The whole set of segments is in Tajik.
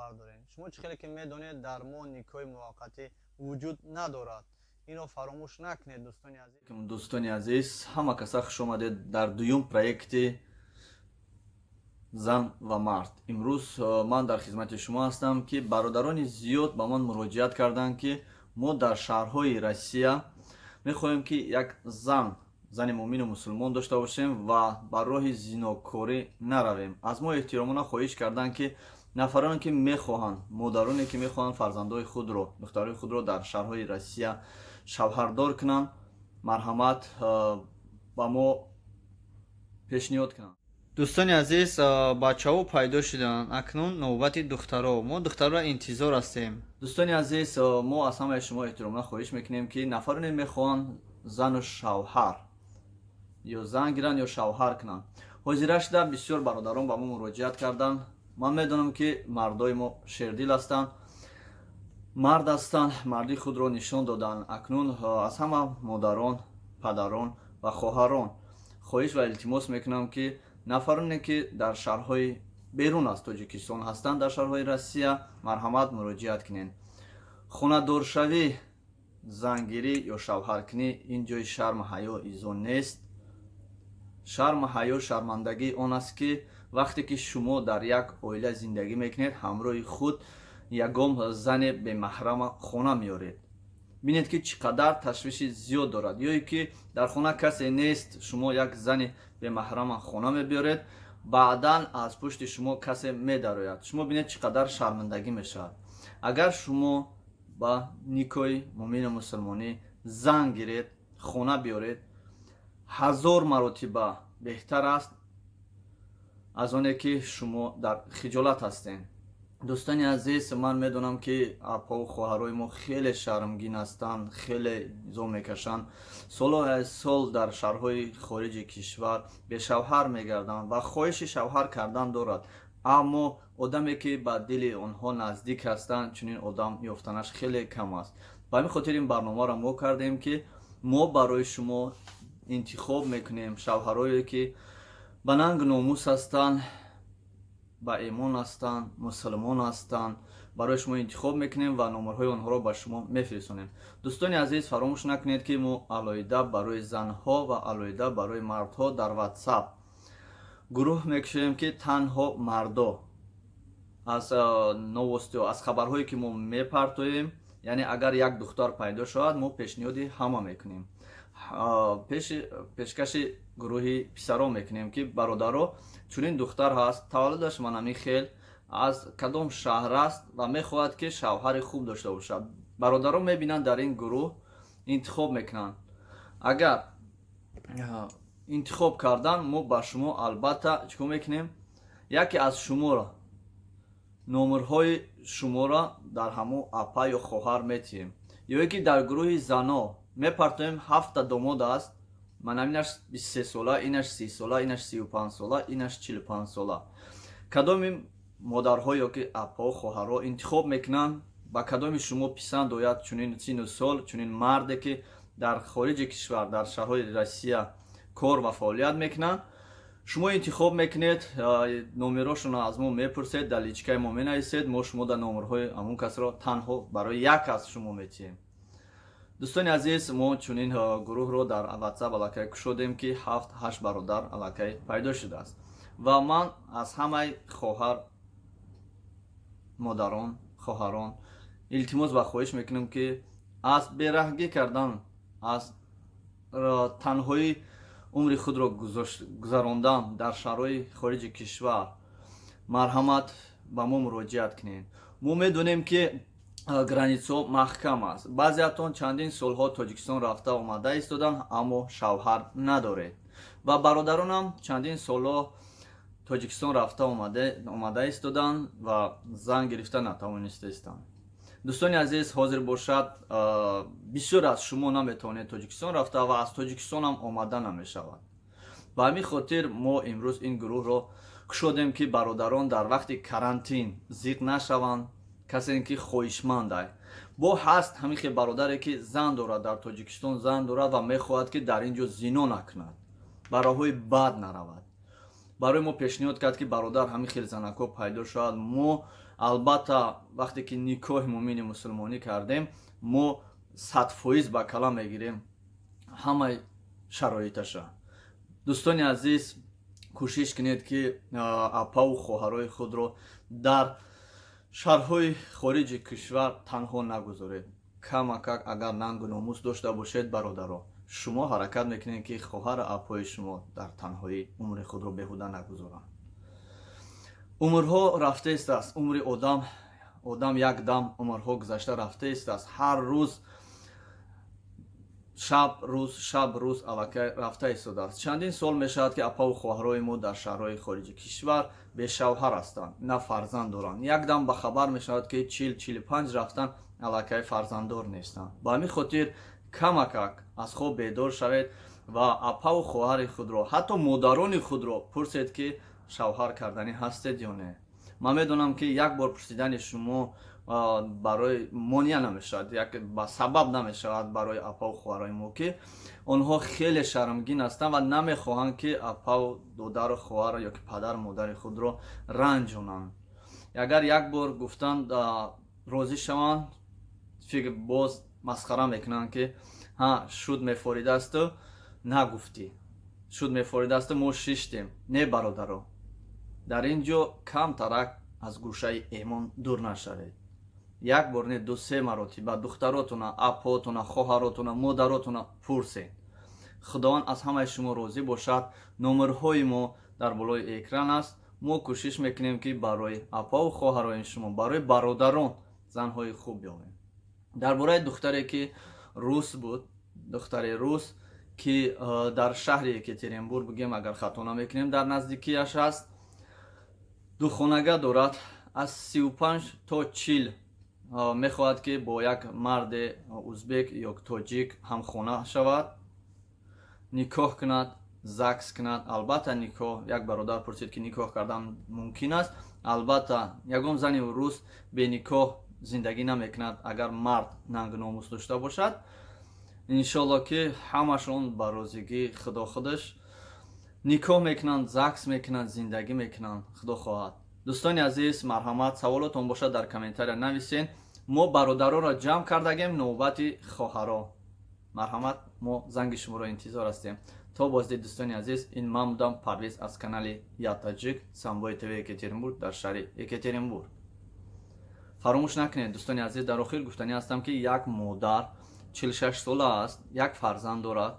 бардоред. Шумо чӣ хеле ки медонед, дар мо никоҳи муваққатӣ вуҷуд надорад. Инро фаромӯш накунед, дӯстони азиз. Дӯстони азиз, ҳама каса хуш омадед дар дуюм проекти «Зан ва мард». Имрӯз ман дар хизмати шумо ҳастам, ки бародарони зиёд ба ман муроҷиат карданд, ки мо дар шаҳрҳои Россия мехоҳем, ки як зан, зани муъмину мусулмон дошта бошем ва ба роҳи зинокорӣ наравем. Аз мо эҳтиромона хоҳиш карданд, ки нафароне, ки мехоҳанд, модароне, ки мехоҳанд фарзандои худро, духтарои худро дар шаҳрҳои Россия шавҳардор кунанд, марҳамат, ба мо пешниҳод кунанд. Дӯстони азиз, бачаҳо пайдо шуданд, акнун навбати духтаро. Мо духтарро интизор ҳастем. Дӯстони азиз, мо аз ҳамаи шумо эҳтиромона хоҳиш мекунем, ки нафароне мехоҳанд зану шавҳар ё зан гиранд, ё шавҳар кунанд, ҳозира шуда бисёр бародарон ба мо муроҷиат карданд. Ман медонам, ки мардои мо шердил ҳастанд, мард ҳастанд, мардии худро нишон доданд. Акнун аз ҳама модарон, падарон ва хоҳарон хоҳиш ва илтимос мекунам, ки нафароне, ки дар шаҳрҳои берун аз Тоҷикистон ҳастанд, дар шаҳрҳои Россия, марҳамат, муроҷиат кунед. Хонадоршавӣ, зангирӣ ё шавҳаркунӣ ин ҷои шарму ҳаё изо нест. Шарму ҳаё, шармандагӣ он аст, ки вақте ки шумо дар як оила зиндагӣ мекунед, ҳамроҳи худ ягон зане бемаҳрама хона меоред. Бинед, ки чӣ қадар ташвиши зиёд дорад. Ё ки дар хона касе нест, шумо як зани бемаҳрама хона мебиёред, баъдан аз пушти шумо касе медарояд. Шумо бинед, чӣ қадар шармандагӣ мешавад. Агар шумо ба никоҳи муъмину мусулмонӣ зан гиред, хона биёред, ҳазор маротиба беҳтар аст аз оне, ки шумо дар хиҷолат ҳастед. Дӯстони азиз, ман медонам, ки апаву хоҳарои мо хеле шармгин ҳастанд, хеле изо мекашанд, солҳои сол дар шаҳрҳои хориҷи кишвар бешавҳар мегарданд ва хоҳиши шавҳар кардан дорад, аммо одаме, ки ба дили онҳо наздик ҳастанд, чунин одам ёфтанаш хеле кам аст. Ба ҳамин хотир ин барномаро мо кардем, ки мо барои шумо интихоб мекунем шавҳарое, ки ба нангу номус ҳастанд, ба имон ҳастанд, мусулмон ҳастанд. Барои шумо интихоб мекунем ва номерҳои онҳоро ба шумо мефирисонем. Дӯстони азиз, фаромӯш накунед, ки мо алоҳида барои занҳо ва алоҳида барои мардҳо дар Ватсап гурӯҳ мекушоем, ки танҳо мардо аз новостиҳо, аз хабарҳое, ки мо мепартоем, яъне агар як духтар пайдо шавад, мо пешниҳоди ҳама мекунем, пешкаши гурӯҳи писарон мекунем, ки бародаро, чунин духтар ҳаст, таваллудаш манами хел, аз кадом шаҳр аст ва мехоҳад, ки шавҳари хуб дошта бошад. Бародарон мебинанд, дар ин гурӯҳ интихоб мекунанд. Агар интихоб кардан, мо ба шумо албатта чӣ кор мекунем? Яке аз шуморо, номерҳои шуморо дар ҳамон апа ё хоҳар метиҳем, ё ки дар гурӯҳи зано мепартоем. Ҳафта домод аст, манам инаш 23 сола, инаш 30 сола, инаш 35 сола, инаш 45 сола. Кадоми модарҳо ё ки апао, хоҳарҳо интихоб мекунанд, ба кадоми шумо писанд ояд, чунин сину сол, чунин марде, ки дар хориҷи кишвар, дар шаҳрҳои Россия кор ва фаъолият мекунанд, шумо интихоб мекунед, номерошонро аз мо мепурсед, дар личкаи мо менависед, мо шумо дар номерҳои ҳамон касро танҳо барои як кас шумо метиҳем. Дӯстони азиз, мо чунин гурӯҳро дар Ватсап аллакай кушодем, ки ҳафт ҳашт бародар аллакай пайдо шудааст. Ва ман аз ҳамаи хоҳар, модарон, хоҳарон илтимос ва хоҳиш мекунам, ки аз бераҳгӣ кардан, аз танҳоӣ умри худро гузарондан дар шаҳрҳои хориҷи кишвар, марҳамат, ба мо муроҷиат кунед. Мо медонем, ки границаҳо маҳкам аст. Баъзеатон чандин солҳо Тоҷикистон рафта омада истоданд, аммо шавҳар надоред, ва бародаронам чандин солҳо Тоҷикистон рафта омада истоданд ва зан гирифта натавониста истанд. Дӯстони азиз, ҳозир бошад, бисёр аз шумо наметавонед Тоҷикистон рафта ва аз Тоҷикистонам омада намешавад. Ба ҳамин хотир мо имрӯз ин гурӯҳро кушодем, ки бародарон дар вақти карантин зиқ нашаванд. Касе, ки хоҳишмандай бо ҳаст, ҳамин хел бародаре, ки зан дорад, дар Тоҷикистон зан дорад ва мехоҳад, ки дар ин ҷо зино накунад, ба роҳҳои бад наравад, барои мо пешниҳод кард, ки бародар, ҳамин хел занакҳо пайдо шавад, мо Албатта, вақте ки никоҳи муъмини мусулмонӣ кардем, мо 100% ба кала мегирем ҳамаи шароиташа. Дӯстони азиз, кӯшиш кунед, ки апаву хоҳарои худро дар шаҳрҳои хориҷи кишвар танҳо нагузоред. Камакак агар нангу номус дошта бошед, бародаро, шумо ҳаракат мекунед, ки хоҳару апои шумо дар танҳоӣ умри худро беҳуда нагузоранд. Умрҳо рафтаистааст, умри одам, одам як дам умрҳо гузашта рафтаистааст. Ҳар рӯз, шаб, рӯз, шаб, рӯз аллакай рафта истодааст. Чандин сол мешавад, ки апаву хоҳарои мо дар шаҳрҳои хориҷи кишвар бешавҳар ҳастанд, на фарзанд доранд. Якдам ба хабар мешавад, ки 40-45 рафтан, аллакай фарзанддор нестанд. Ба ҳамин хотир камакак аз хоб бедор шавед ва апаву хоҳари худро, ҳатто модарони худро пурсед, ки шавҳар карданӣ ҳастед ё не. Ман медонам, ки як бор пурсидани шумо барои монеа намешавад, як ба сабаб намешавад барои апаву хоҳарои мо, ки онҳо хеле шармгин ҳастанд ва намехоҳанд, ки апаву додару хоҳар ё ки падару модари худро ранҷонанд. Агар як бор гуфтан розӣ шаванд, фикр боз масхара мекунанд, ки ҳа, шуд, мефоридасту нагуфтӣ, шуд, мефоридасту мо шиштем. Не, бародаро, дар ин ҷо камтарак аз гӯшаи эмон дур нашавед. Як бор не, ду се маротиба духтаротуна, апотуна, хоҳаротуна, модаротуна пурсед. Худованд аз ҳамаи шумо розӣ бошад. Номерҳои мо дар болои экран аст. Мо кӯшиш мекунем, ки барои апаву хоҳарои шумо, барои бародарон занҳои хуб биёвем. Дар бораи духтаре, ки рус буд, духтари рус, ки дар шаҳри Екатеринбург, бигем, агар хато намекунем, дар наздикиаш аст, духонага дорад, аз 35 то 40 мехоҳад, ки бо як марде узбек ё тоҷик ҳамхона шавад, никоҳ кунад, ЗАГС кунад. Албатта, никоҳ, як бародар пурсид, ки никоҳ кардан мумкин аст. Албатта, ягон зани рус беникоҳ зиндагӣ намекунад, агар мард нангу номус дошта бошад. Иншолло, ки ҳамашон ба розигии Худо худаш никоҳ мекунанд, ЗАГС мекунанд, зиндагӣ мекунанд, Худо хоҳад. Дӯстони азиз, марҳамат, саволотон бошад, дар комментария нависен. Мо бародаронро ҷамъ кардагем, навбати хоҳаро. Марҳамат, мо занги шуморо интизор ҳастем. То боздид, дӯстони азиз. Ин ман будам, Парвиз, аз канали Я Таҷик Самбои ТВ Екатеринбург, дар шаҳри Екатеринбург. Фаромӯш накунед, дӯстони азиз, дар охир гуфтанӣ ҳастам, ки як модар 46 сола аст, як фарзанд дорад,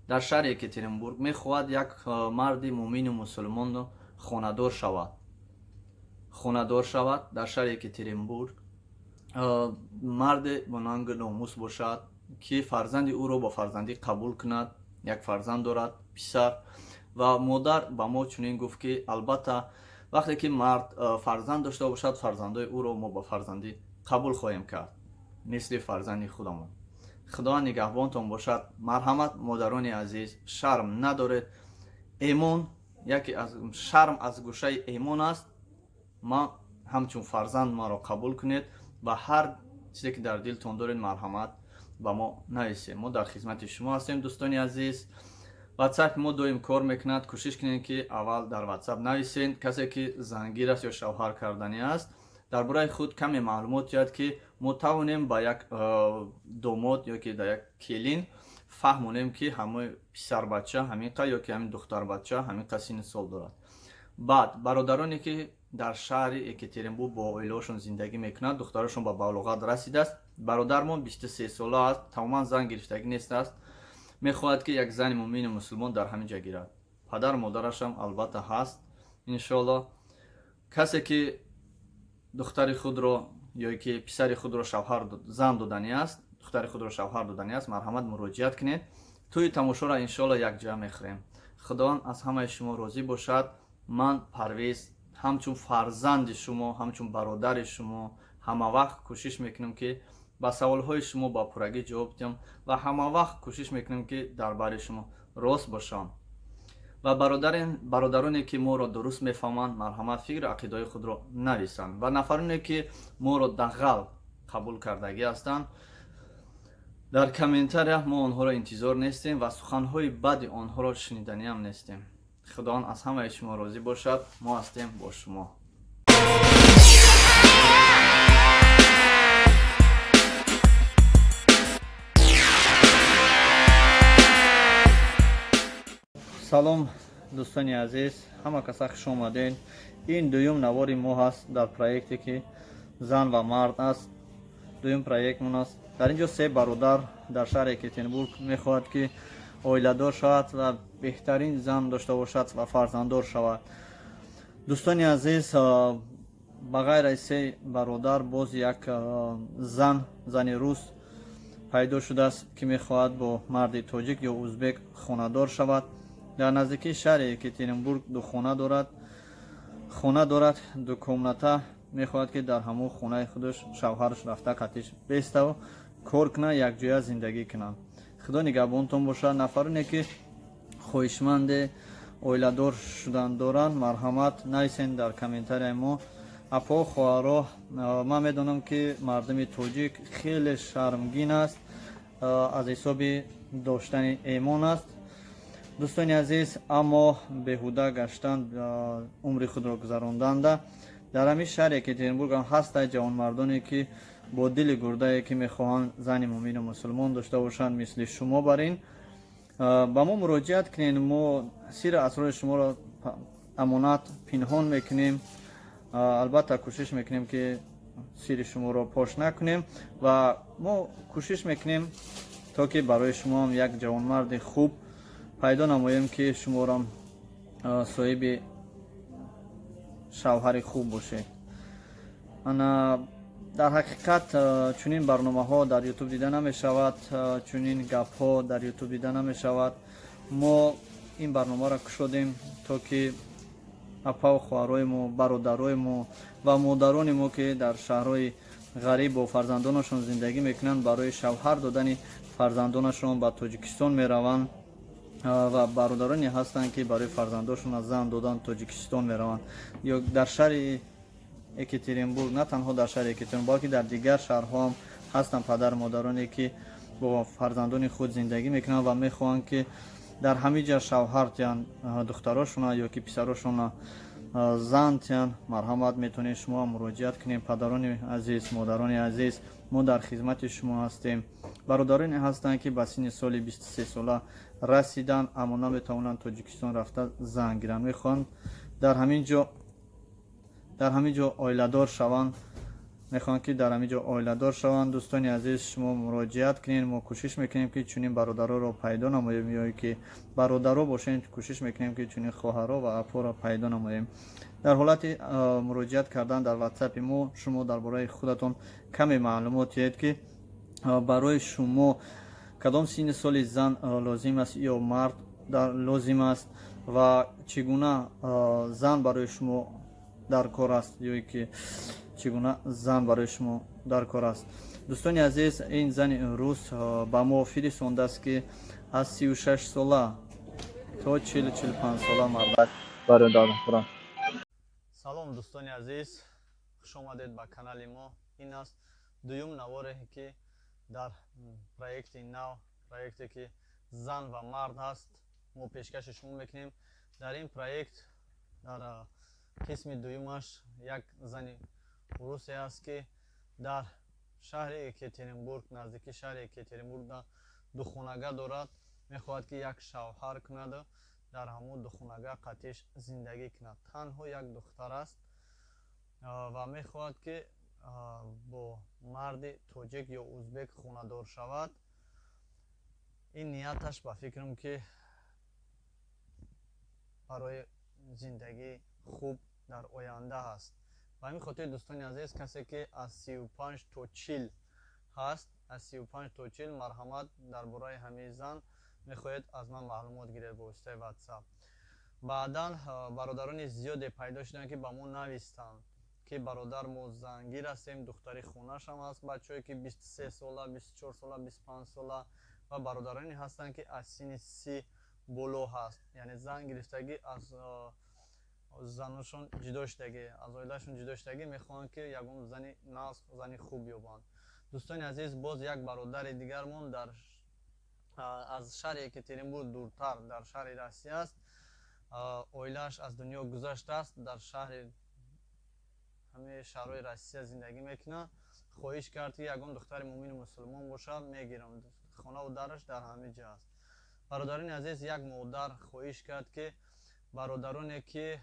дар шаҳри Екатеринбург мехоҳад як марди муъмину мусулмон хонадор шавад, хонадор шавад дар шаҳри Екатеринбург. Марде бо нангу номус бошад, ки фарзанди ӯро бо фарзандӣ қабул кунад. Як фарзанд дорад, писар. Ва модар ба мо чунин гуфт, ки албатта, вақте ки мард фарзанд дошта бошад, фарзандои ӯро мо ба фарзандӣ қабул хоҳем кард, мисли фарзанди худамон. Худованд нигаҳбонтон бошад. Марҳамат, модарони азиз, шарм надоред. Эмон яке аз шарм аз гӯшаи эмон аст. Ман ҳамчун фарзанд маро қабул кунед ва ҳар чизе, ки дар дилтон доред, марҳамат, ба мо нависед. Мо дар хизмати шумо ҳастем, дӯстони азиз. Ватсапи мо доим кор мекунад. Кӯшиш кунед, ки аввал дар Ватсап нависед. Касе, ки зангир аст ё шавҳар карданӣ аст, дар бораи худ каме маълумот диҳад, ки мо тавонем ба як домод ё ки дар як келин фаҳмонем, ки ҳамои писарбача ҳамин қа ё ки ҳамин духтарбача ҳамин қа синни сол дорад. Баъд бародароне, ки дар шаҳри Екатеринбург бо оилаҳошон зиндагӣ мекунанд, духтарошон ба балоғат расидааст. Бародармон 23 сола аст, тамоман зан гирифтагӣ нест аст, мехоҳад, ки як зани муъмини мусулмон дар ҳамин ҷа гирад. Падару модарашам, албатта, ҳаст, иншоалло. Касе, ки духтари худро ё ки писари худро шавҳар зан доданӣ аст, духтари худро шавҳар доданӣ аст, марҳамат, муроҷиат кунед. Тӯи тамошоро, иншоалло, якҷоя мехӯрем. Худованд аз ҳамаи шумо розӣ бошад. Ман, Парвиз, ҳамчун фарзанди шумо, ҳамчун бародари шумо ҳамавақт кӯшиш мекунам, ки ба саволҳои шумо ба пуррагӣ ҷавоб диҳам ва ҳамавақт кӯшиш мекунам, ки дар бари шумо рост бошам. Ва бародароне, ки моро дуруст мефаҳманд, марҳамат, фикру ақидаҳои худро нависанд. Ва нафароне, ки моро дағал қабул кардагӣ ҳастанд, дар комментария мо онҳоро интизор нестем ва суханҳои бади онҳоро шуниданиам нестем. Худованд аз ҳамаи шумо розӣ бошад. Мо ҳастем бо шумо. Салом, дӯстони азиз, ҳама каса хуш омадед. Ин дуюм навори мо ҳаст дар проекте, ки зан ва мард аст. Дуюм проектмон аст. Дар ин ҷо се бародар дар шаҳри Екатеринбург мехоҳад, ки оиладор шавад ва беҳтарин зан дошта бошад ва фарзанддор шавад. Дӯстони азиз, ба ғайр аз се бародар боз як зан, зани рус пайдо шудааст, ки мехоҳад бо марди тоҷик ё узбек хонадор шавад. Дар наздикии шаҳри Екатеринбург ду хона дорад, хона дорад ду комната. Мехоҳад, ки дар ҳамон хонаи худаш шавҳараш рафта қатиш беставу кор кунад, якҷоя зиндагӣ кунанд. Худо нигаҳбонтон бошад. Нафароне, ки хоҳишманде оиладор шудан доранд, марҳамат, нависен дар комментарияи мо. Апо, хоҳаро, ман медонам, ки мардуми тоҷик хеле шармгин аст, аз ҳисоби доштани эмон аст, дӯстони азиз. Аммо беҳуда гаштан, умри худро гузаронданда, дар ҳамин шаҳри Екатеринбург ҳам ҳастанд ҷавонмардоне, ки бо дили гурдае, ки мехоҳанд зани муъмину мусулмон дошта бошанд, мисли шумо. Бар ин ба мо муроҷиат кунед, мо сирри асрори шуморо амонат пинҳон мекунем. Албатта, кӯшиш мекунем, ки сирри шуморо пош накунем, ва мо кӯшиш мекунем, то ки барои шумоам як ҷавонмарди хуб пайдо намоем, ки шуморам соҳиби шавҳари хуб бошед. Ана, дар ҳақиқат, чунин барномаҳо дар Ютуб дида намешавад, чунин гапҳо дар Ютуб дида намешавад. Мо ин барномаро кушодем, то ки апаву хоҳарои мо, бародарои мо ва модарони мо, ки дар шаҳрҳои ғариб бо фарзандонашон зиндагӣ мекунанд, барои шавҳар додани фарзандонашон ба Тоҷикистон мераванд, ва бародароне ҳастанд, ки барои фарзандошон аз зан додан Тоҷикистон мераванд ё дар шаҳри Екатеринбург. На танҳо дар шаҳри Екатеринбург, балки дар дигар шаҳрҳо ҳам ҳастанд падару модароне, ки бо фарзандони худ зиндагӣ мекунанд ва мехоҳанд, ки дар ҳамин ҷа шавҳар тиҳанд духтарошона ё ки писарошона зан тиҳанд. Марҳамат, метавонед шумо муроҷиат кунем. Падарони азиз, модарони азиз, мо дар хизмати шумо ҳастем. Бародароне ҳастанд, ки ба синни соли 23 сола расиданд, аммо наметавонанд Тоҷикистон рафта зан гиранд, мехоҳанд дар ҳамин ҷо оиладор шаванд, мехоҳанд, ки дар ҳамин ҷо оиладор шаванд. Дӯстони азиз, шумо муроҷиат кунед, мо кӯшиш мекунем, ки чунин бародароро пайдо намоем, ё ки бародаро бошем, кӯшиш мекунем, ки чунин хоҳаро ва апоро пайдо намоем. Дар ҳолати муроҷиат кардан дар Ватсапи мо, шумо дар бораи худатон каме маълумот диҳед, ки барои шумо кадом синни соли зан лозим аст ё мард лозим аст ва чӣ гуна зан барои шумо дар кор аст ё ки чӣ гуна зан барои шумо дар кор аст. Дӯстони азиз, ин зани рус ба мо фиристондааст, ки аз 36 сола то 40-45 сола мардак барои дар. Салом, дӯстони азиз, хушомадед ба канали мо. Ин аст дуюм наворе, ки дар проекти нав, проекте, ки зан ва мард ҳаст, мо пешкаши шумо мекунем. Дар ин проект, дар қисми дуюмаш, як зани русе аст, ки дар шаҳри Екатеринбург, наздики шаҳри Екатеринбург духонага дорад. Мехоҳад, ки як шавҳар кунаду дар ҳамон духонага қатиш зиндагӣ кунад. Танҳо як духтар аст ва мехоҳад, ки бо марди тоҷик ё узбек хонадор шавад. Ин нияташ, ба фикрам, ки барои зиндагии хуб дар оянда ҳаст. Ба ҳамин хотир, дӯстони азиз, касе, ки аз 35 то 40 ҳаст, аз 35 то 40, марҳамат, дар бораи ҳамин зан мехоҳед аз ман маълумот гиред бо воситаи Ватсап. Баъдан бародарони зиёде пайдо шуданд, ки ба мо навистанд, ки бародар, мо зангир ҳастем, духтари хонашам ҳаст, бачаҳое, ки 23 сола, 24 сола, 25 сола, ва бародароне ҳастанд, ки аз синни 30 боло ҳаст, яъне зан гирифтагӣ, аз заношон ҷудо шудагӣ, аз оилашон ҷудо шудагӣ, мехоҳанд, ки ягон зани нағз, зани хуб ёбанд. Дӯстони азиз, боз як бародари дигармон дар аз шаҳри Екатеринбург дуртар, дар шаҳри Россия аст, оилааш аз дунё гузаштааст, дар шаҳри ҳамаи шаҳрҳои Россия зиндагӣ мекунад. Хоҳиш кард, ки ягон духтари муъмину мусулмон бошад, мегирам, хонаву дараш дар ҳамин ҷо аст. Бародарони азиз, як модар хоҳиш кард, ки бародароне, ки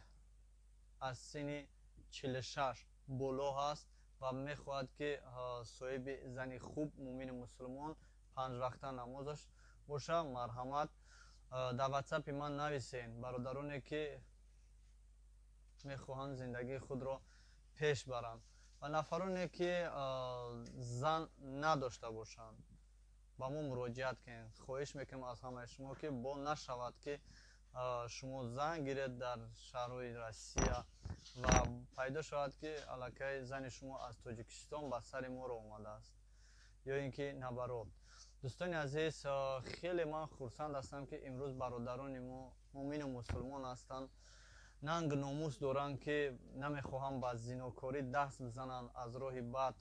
аз синни 46 боло ҳаст ва мехоҳад, ки соҳиби зани хуб, муъмини мусулмон, панҷвақта намозаш боша, марҳамат, дар ватсапи ман нависен. Бародароне, ки мехоҳанд зиндагии худро пеш баранд ва нафароне, ки зан надошта бошанд, ба мо муроҷиат кунед. Хоҳиш мекунем аз ҳамаи шумо, ки бо нашавад, ки шумо зан гиред дар шаҳрҳои Россия ва пайдо шавад, ки аллакай зани шумо аз Тоҷикистон ба сари моро омадааст ё ин ки наоборот. Дӯстони азиз, хеле ман хурсанд ҳастам, ки имрӯз бародарони мо муъмину мусулмон ҳастанд, нанг номус доранд, ки намехоҳанд ба зинокорӣ даст бизананд, аз роҳи бад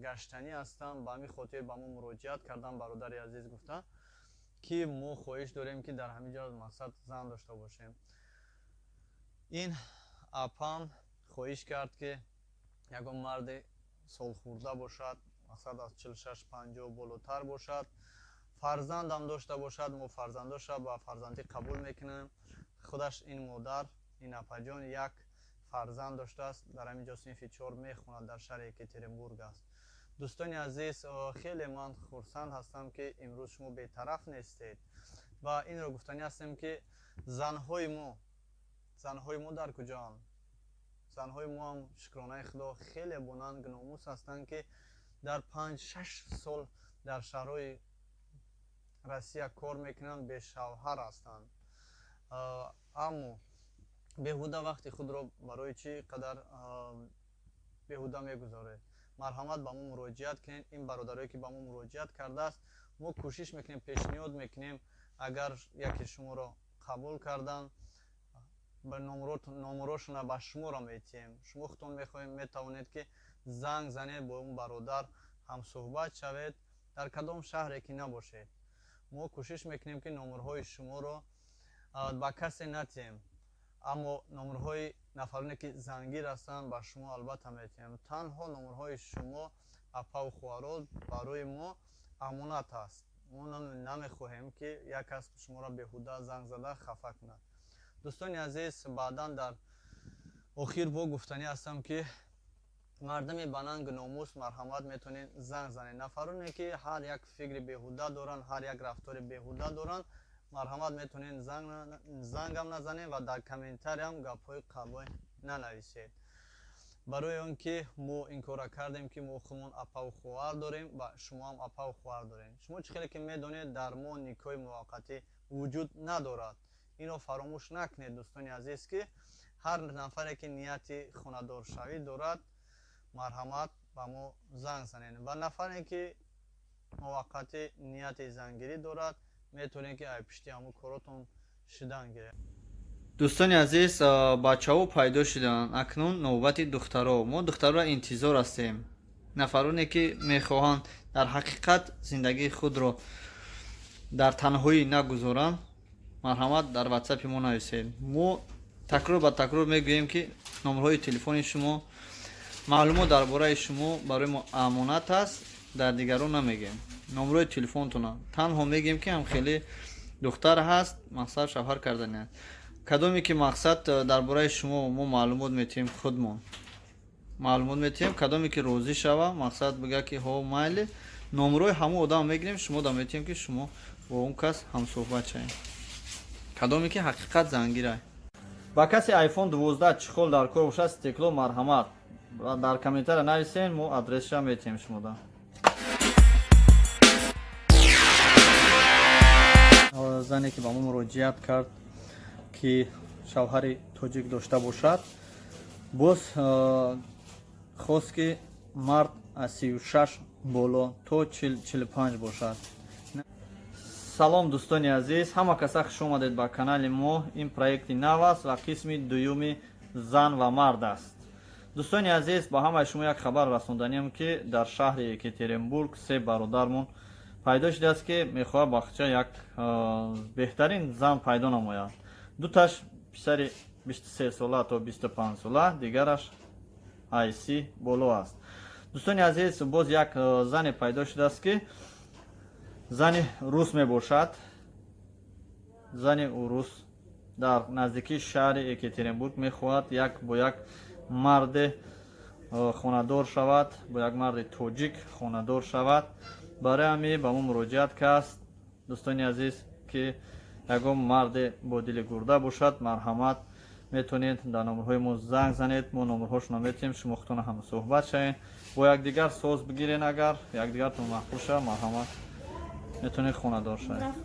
гаштанӣ ҳастанд. Ба ҳамин хотир ба мо муроҷиат карданд. Бародари азиз гуфтанд, ки мо хоҳиш дорем, ки дар ҳамин ҷо мақсад зан дошта бошем. Ин апам хоҳиш кард, ки ягон марди солхӯрда бошад, мақсад аз 46-50 болотар бошад, фарзандам дошта бошад. Мо фарзандоша ба фарзандӣ қабул мекунем. Худаш ин модар, ин апаҷон як фарзанд доштааст, дар ҳамин ҷо синфи 4 мехонад, дар шаҳри Екатеринбург аст. Дӯстони азиз, хеле ман хурсанд ҳастам, ки имрӯз шумо бетараф нестед ва инро гуфтанӣ ҳастем, ки занҳои мо дар куҷоанд? Занҳои мо ҳам, шукронаи Худо, хеле бонанг номус ҳастанд, ки дар 5-6 сол дар шаҳрҳои Россия кор мекунанд, бешавҳар ҳастанд. Аммо беҳуда вақти худро барои чӣ қадар беҳуда мегузоред? Марҳамат, ба мо муроҷиат кунед. Ин бародарое, ки ба мо муроҷиат кардааст, мо кӯшиш мекунем, пешниҳод мекунем. Агар яке шуморо қабул кардан, номерошона ба шуморо метиҳем. Шумо худтон мехоҳем, метавонед, ки занг занед, бо он бародар ҳамсӯҳбат шавед. Дар кадом шаҳре ки набошед, мо кӯшиш мекунем, ки номерҳои шуморо ба касе натиҳем, аммо номерҳои нафароне, ки зангир ҳастанд, ба шумо албатта метиҳем. Танҳо номерҳои шумо, апаву хоҳаро, барои мо амонат аст. Мо намехоҳем, ки як кас шуморо беҳуда занг зада хафа кунад. Дӯстони азиз, баъдан дар охир бо гуфтанӣ ҳастам, ки мардуми банангу номус, марҳамат, метавонед занг занед. Нафароне, ки ҳар як фикри беҳуда доранд, ҳар як рафтори беҳуда доранд, марҳамат, метавонед зангам назанед ва дар комментариям гапҳои қабоҳ нанависед, барои он ки мо ин корра кардем, ки мо худмон апаву хоҳар дорем ва шумоам апаву хоҳар дорем. Шумо чӣ хеле ки медонед, дар мо никоҳи муваққатӣ вуҷуд надорад. Инро фаромӯш накунед, дӯстони азиз, ки ҳар нафаре, ки нияти хонадоршавӣ дорад, марҳамат, ба мо занг занед ва нафаре, ки муваққатӣ нияти зангирӣ дорад, метавонед, ки ай пишти ҳамун коротон шидан гиред. Дӯстони азиз, бачаҳо пайдо шуданд, акнун навбати духтаро. Мо духтароро интизор ҳастем. Нафароне, ки мехоҳанд дар ҳақиқат зиндагии худро дар танҳоӣ нагузоранд, марҳамат, дар ватсапи мо нависед. Мо такрор ба такрор мегӯем, ки номерҳои телефони шумо, маълумот дар бораи шумо барои мо амонат аст, дар дигарон намегӯем. Номерҳои телефонтона танҳо мегӯем, ки ҳамхеле духтар ҳаст, мақсад шавҳар кардани аст. Кадоме ки мақсад дар бораи шумо мо маълумот метиҳем, худмон маълумот метиҳем. Кадоме ки розӣ шава, мақсад бигӯяд, ки ҳо, майли, номерҳои ҳамон одам мегирем, шумо да метиҳем, ки шумо бо он кас ҳамсӯҳбат шавем, кадоме ки ҳақиқат зангирай. Ба касе iPhone 12 чехол дар кор бошад, стекло, марҳамат, дар комментария нависен, мо адресша метиҳем шумода. Зане, ки ба мо муроҷиат кард, ки шавҳари тоҷик дошта бошад, боз хост, ки мард аз 36 боло то 45 бошад. Салом, дӯстони азиз, ҳама каса хуш омадед ба канали мо. Ин проекти нав аст ва қисми дуюми зан ва мард аст. Дӯстони азиз, ба ҳамаи шумо як хабар расонданиам, ки дар шаҳри Екатеринбург се бародармон пайдо шудааст, ки мехоҳад бахча як беҳтарин зан пайдо намояд. Дуташ писари 23 сола то 25 сола, дигараш айси боло аст. Дӯстони азиз, боз як зане пайдо шудааст, ки зани рус мебошад. Зани урус дар наздикии шаҳри Екатеринбург мехоҳад як бо як марде хонадор шавад, бо як марди тоҷик хонадор шавад. Барои ҳамин ба мо муроҷиат кард. Дӯстони азиз, ки ягон марде бо дили гурда бошад, марҳамат, метавонед дар номерҳои мо занг занед. Мо номерҳошонро метиҳем, шумо худтона ҳамсӯҳбат шавед, бо якдигар соз бигирен. Агар якдигартон маъқул шавад, марҳамат, метавонед хонадор шавед.